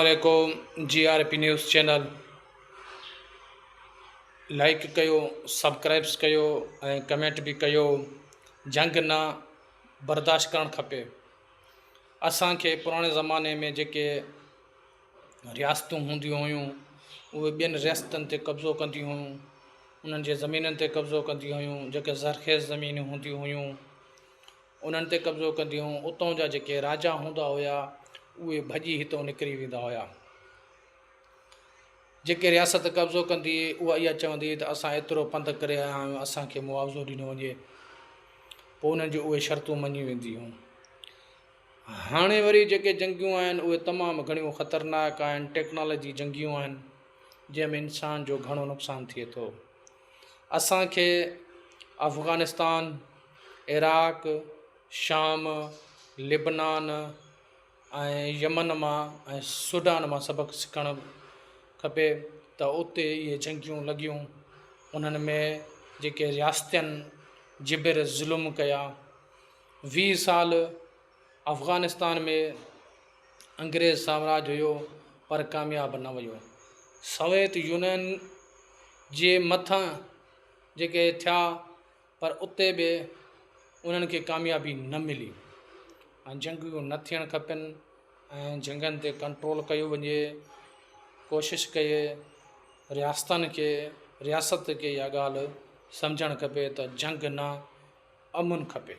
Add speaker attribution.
Speaker 1: عليڪم G R P news channel like ڪيو سبڪرائبس ڪيو ۽ ڪمينٽ به ڪيو جنگ نه برداشت ڪرڻ کپي اسان کي پراڻي زماني ۾ جيڪي رياستون هونديون هيون اهي ٻين رياستن تي قبضو ڪنديون هيون انهن جي زمينن تي قبضو ڪنديون هيون جيڪي زرخيز زمينون هونديون هيون انهن تي قبضو ڪنديون، اتان جا جيڪي راجا هوندا هيا، اهي ڀڄي هتئون نڪري ويندا هيا. جيڪي رياست قبضو ڪندي هئي، اها اها چوندي هئي ته اسان ايترو پنڌ ڪري آيا آهيون، اسان کي معاوضو ڏنو وڃي. پوء انهن جون اهي شرطون مڃيون وينديون هيون. هاڻي وري جيڪي جنگيون آهن، اهي تمام گهڻيون خطرناڪ آهن، ٽيڪنالاجي جنگيون آهن، جنهن ۾ انسان جو گهڻو نقصان ٿئي ٿو. اسان کي افغانستان، عراق، شام، لبنان ۽ يمن مان ۽ سوڊان مان سبق سکڻ کپي ته اتي اهي جنگيون لڳيون انهن ۾ جيڪي رياستين جبر ظلم ڪيا 20 سال افغانستان ۾ انگريز سامراج هيو پر ڪامياب نه ويو. سويت يونين جي مٿان جيڪي ٿيا پر اتي به انهن کي ڪاميابي نه ملي ۽ جنگيون نه ٿيڻ کپن ۽ جنگن تي ڪنٽرول ڪيو وڃي ڪوشش ڪئي رياستن کي رياست کي اها ڳالهه سمجهڻ کپي ته جنگ نه امن کپي.